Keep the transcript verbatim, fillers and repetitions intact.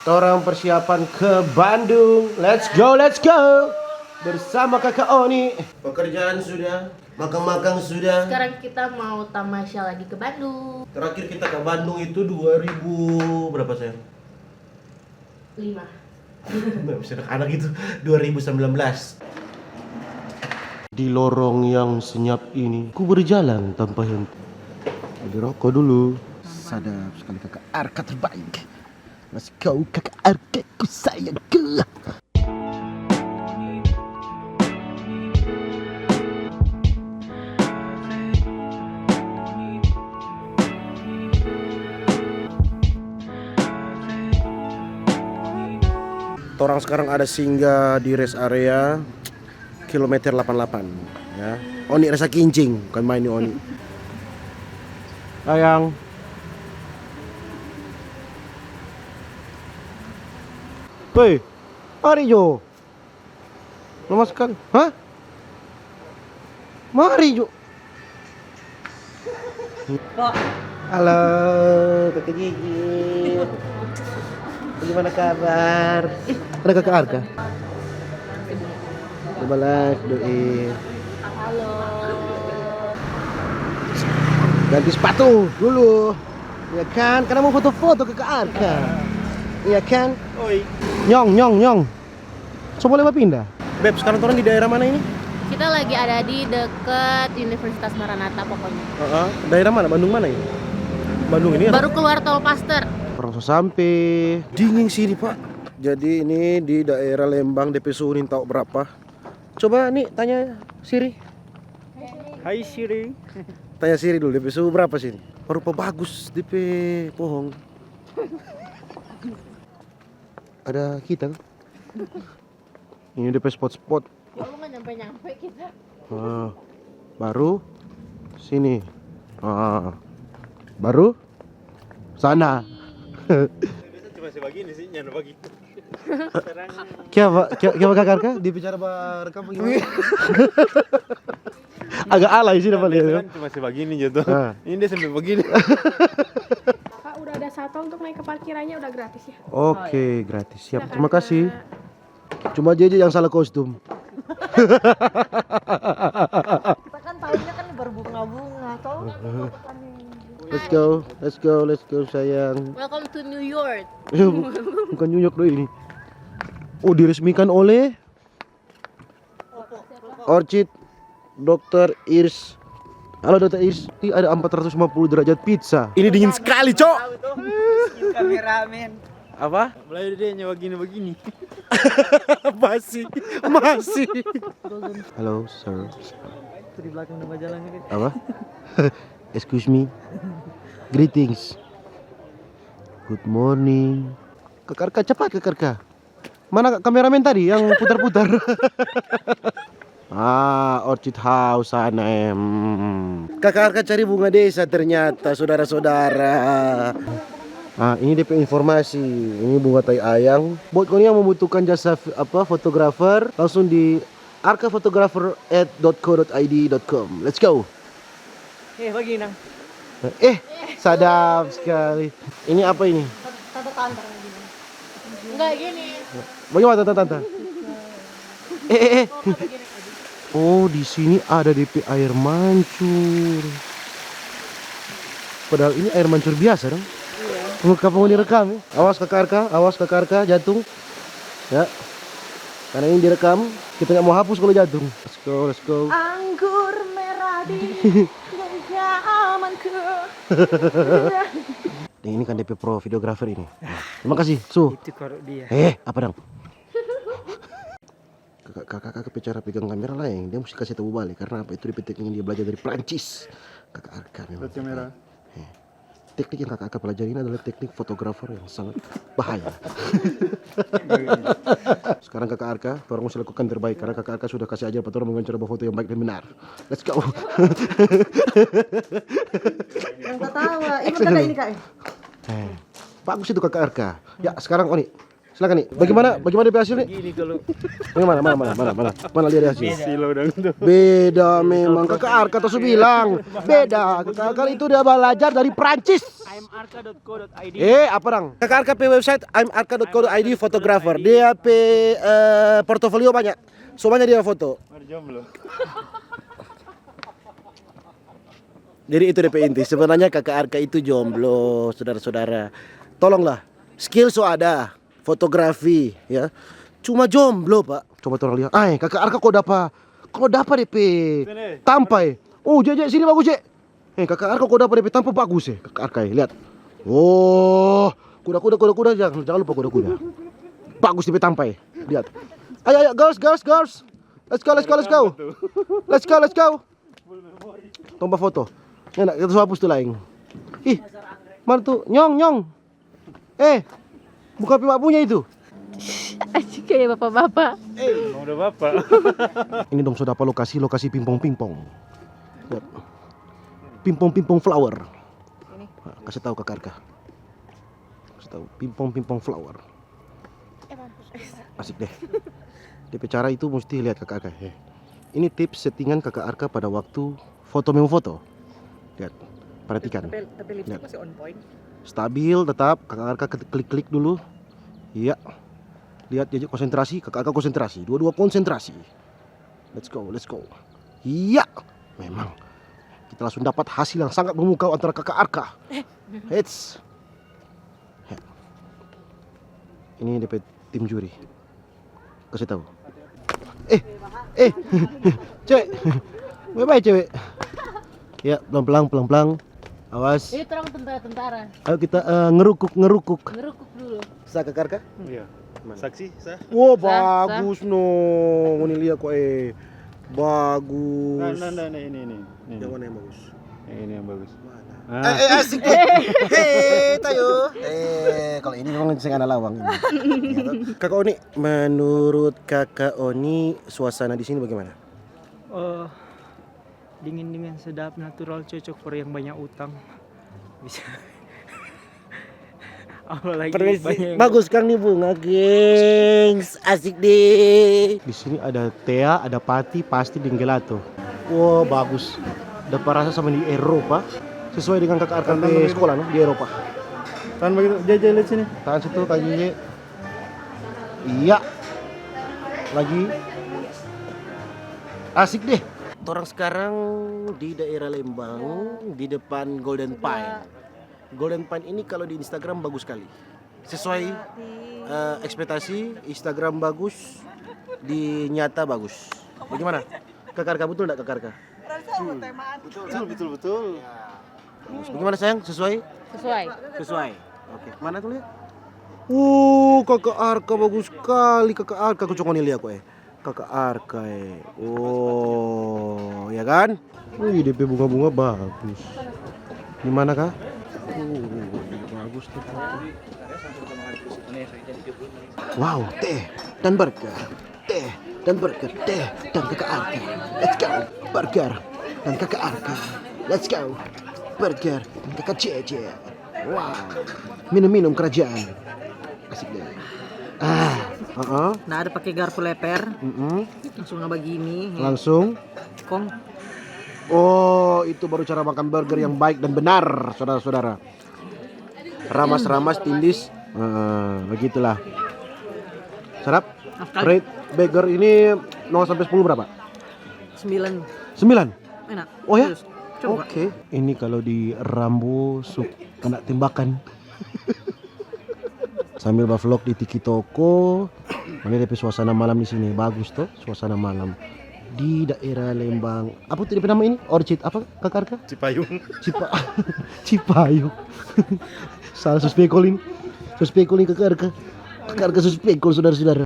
Torang persiapan ke Bandung. Let's go, let's go. Bersama Kakak Oni. Pekerjaan sudah, makan-makan sudah. Sekarang kita mau tamasya lagi ke Bandung. Terakhir kita ke Bandung itu dua ribu berapa, sayang? Lima. Nggak bisa anak-anak itu. Dua ribu sembilan belas. Di lorong yang senyap ini, ku berjalan tanpa henti. Beli rokok dulu. Sadap sekali, Kakak Arka terbaik. Let's go, Kakak Arka ku sayangku. Torang sekarang ada singgah di rest area kilometer delapan delapan, ya. Oni rasa kincing, bukan main ni Oni. Sayang. Hei, mari jo. Lama sekali. Hah? Mari jo. Halo, Kakak Gigi. Bagaimana kabar? Ih, ada Kakak Arka. Coba live, doi. Halo. Ganti sepatu dulu. Ya kan? Karena mau foto-foto, Kakak Arka. Iya kan? Oi. Nyong, nyong, nyong. So boleh bapinda? Beb, sekarang torang di daerah mana ini? Kita lagi ada di deket Universitas Maranatha pokoknya. Heeh. Daerah mana? Bandung mana ini? Bandung ini atau? Baru keluar tol Paster. Orang so sampe. Dingin sini, Pak. Jadi ini di daerah Lembang, depe suhu nintau berapa. Coba nih tanya Siri. Hai Siri. Tanya Siri dulu, depe suhu berapa sini? Rupa bagus depe pohong. Ada kita kan? Ini depe spot-spot. Kamu nggak nyampe-nyampe kita. Ah, baru sini. Ah, baru sana. Biasa cuma sebagini sih, nyana bagitu. Kiapa, kiapa, kiapa, Kakak Arka? Dia bicara ba rekam bagaimana? Agak alay sih, dapat lihat, kan ya? Cuma sebagini gitu. Ah. Ini dia sampai begini. Kakak, udah ada shuttle untuk naik ke parkirannya, udah gratis ya? Oke, gratis. Siap. Silakan, terima kasih, Kak. Cuma J J yang salah kostum. Kita kan tahunya kan berbunga-bunga, toh? Let's go, let's go, let's go, sayang. Welcome to New York. Bukan New York doi ini. Oh, diresmikan oleh Orchid, Dokter Irs. Halo, Dokter Irs. Ini ada empat ratus lima puluh derajat pizza. Ini dingin sekali, Cok. Kameramen. Apa? Mulai deh nyawa gini begini. Masih, masih. Halo, sir. Itu di belakang nama jalan ini. Apa? Excuse me. Greetings. Good morning. Kakak Arka, cepat, Kakak Arka. Mana kameramen tadi yang putar-putar? Ah, Orchid House sana, em. Kakak Arka cari bunga desa ternyata, saudara-saudara. Ah, ini depe informasi. Ini bunga tai ayang. Buat kau yang membutuhkan jasa f-, apa, fotografer, langsung di arkaphotographer at dot co dot I D dot com. Let's go. Eh, bagi nang. Eh, sadap sekali. Ini apa ini? Tante-tante gini. Enggak gini. Bagaimana tante-tante? Eh, eh, eh. Oh, di sini ada depe air mancur. Padahal ini air mancur biasa dong. Iya. Mau kapan mau direkam ya? Awas Kakak Arka, awas Kakak Arka, jatuh. Ya. Karena ini direkam, kita nggak mau hapus kalau jatuh. Let's go, let's go. Anggur merah di genggamanku. Ini kan depe pro videographer ini. Terima kasih, Su. Itu kalau dia. Eh, apa dong? Kakak, kakak, kakak pe cara pegang kamera laeng, dia musti kase tau bale. Karna apa? Itu depe teknik yang dia belajar dari Prancis. Kakak Arka memang. Lihat kamera. Eh. Teknik yang kakak Arka pelajari ini adalah teknik fotografer yang sangat bahaya. Sekarang kakak Arka, torang musti lakukan terbaik karna kakak Arka sudah kase ajar pa torang bagaimana cara bafoto yang baik dan benar. Let's go. Yang tatawa, ini tanda ini, Kak. Eh, bagus itu kakak Arka. Ya, sekarang Oni. Silakan nih. Bagaimana? Bagaimana dia hasil nih? Gini kalau Ini mana, mana, mana, mana, mana? Mana lihat dia hasil? Silo dong tuh. Beda memang. Kakak Arka tuh su bilang. Beda. Kakak Arka itu dia belajar dari Prancis. I'm arka dot co dot I D. Eh, apa dong? Kakak Arka pe website I'm arka dot co dot I D, fotografer. Dia pe, eh, portofolio banyak. Semuanya dia foto. Baru jomblo. Jadi itu depe inti. Sebenarnya kakak Arka itu jomblo, saudara-saudara. Tolonglah, skill so ada, fotografi, ya. Cuma jomblo, Pak. Coba torang lihat. Ai, kakak Arka ko dapa, ko dapa depe Sini. Tampa, eh. Oh, je, je, sini bagus, je. Eh, kakak Arka ko dapa depe tampa bagus, eh. Kakak Arka, eh, lihat. Oh, kuda, kuda, kuda, kuda, jangan, jangan lupa kuda, kuda. Bagus depe tampa, eh. Lihat. Ayo, ayo, girls, girls, girls. Let's go, let's go, let's go. Let's go, let's go. Tong bafoto. Enak, kita su hapus tu laeng. Ih, mana tu? Nyong, nyong. Eh, bukan pe mak punya itu. Aji kayak bapak-bapak. Emang udah bapak. Ini dong su dapa lokasi, lokasi pingpong-pingpong. Lihat. Pingpong-pingpong flower. Nah, kasih tahu kakak Arka. Kasih tahu, pingpong-pingpong flower. Asik deh. Depe cara itu musti lihat kakak Arka, eh. Ini tips settingan kakak Arka pada waktu foto, memfoto. Lihat, perhatikan. Tapi, tapi lipstick Lihat. Masih on point. Stabil tetap, kakak Arka ke-, klik-klik dulu. Iya. Lihat, jadi konsentrasi, kakak Arka konsentrasi. Dua-dua konsentrasi. Let's go, let's go. Iya, memang. Kita langsung dapat hasil yang sangat memukau antara kakak Arka. Eits. Ini depe tim juri. Kasih tahu. Eh, eh, cewek. Bye-bye, cewek. Ya, pelan-pelan, pelan-pelan. Awas. Ini terang tentara-tentara. Ayo kita, eh, ngerukuk, ngerukuk. Ngerukuk dulu. Sa kakak Arka? Iya. Mana? Saksi, sa. Wow, Sa, sa. Bagus no. Ngoni lia ko, eh. Bagus. Nah, nah, nah, nah, ini, ini, ini. Yang mana yang bagus? Ini yang bagus. Mana? Ah. Eh, eh, asik. Hei, tayo. Eh, kalau ini memang seng ada lawang ini. Iya, toh? Kakak Oni, menurut Kakak Oni, suasana di sini bagaimana? Oh, dingin-dingin, sedap, natural, cocok for yang banyak utang. Bisa. Apalagi Permisi. Banyak yang Bagus kang nih bunga, gengs. Asik deh. Di sini ada tea, ada pati, pasti deng gelato. Wah, bagus. Dapat rasa sama di Eropa. Sesuai dengan kakak Arkan Tangan di begitu. Sekolah, no, di Eropa. Tangan begitu, J J, lihat sini. Tangan situ, tangan J J. Iya. Lagi. Asik deh. Torang sekarang di daerah Lembang, di depan Golden Pine. Golden Pine ini kalau di Instagram bagus sekali. Sesuai, eh, ekspektasi, Instagram bagus, di nyata bagus. Bagaimana? Kakak Arka, betul nggak kakak Arka? Betul, betul, betul. Bagus. Bagaimana, sayang? Sesuai? Sesuai. Sesuai. Oke, mana tuh, lihat? Uh, kakak Arka bagus sekali, kakak Arka. Aku cuma nih lihat kok, eh. Kakak Arka, eh. Oh, ya kan? Wih, depe bunga-bunga bagus. Di mana kah? Uh, bagus tuh. Wow, teh dan burger. Teh dan burger, teh dan kakak Arka. Let's go, burger dan kakak Arka. Let's go, burger dan kakak J J. Wow, minum-minum kerajaan. Asik deh. Ah, heeh. Nah, ada pakai garpu leper. Mm-mm. Langsung na bagini, ya. Langsung. Kong. Oh, itu baru cara makan burger yang baik dan benar, saudara-saudara. Ramas-ramas, tindis. Heeh, begitulah. Sedap. Nah, sekali. Rate burger ini nol sampai sepuluh berapa? Sembilan. Sembilan? Enak. Oh ya? Serius. Coba. Oke. Ini kalau di Rambo su kena tembakan. Sambil ba-vlog di Tiki Toko. Mana depe suasana malam di sini? Bagus to, suasana malam. Di daerah Lembang. Apa tuh depe nama ini? Orchid apa, kakak Arka? Cipayung. Cipa-, Cipayung. Salah, su spekul ini. Su spekul ini, kakak Arka. Kakak Arka su spekul, saudara-saudara.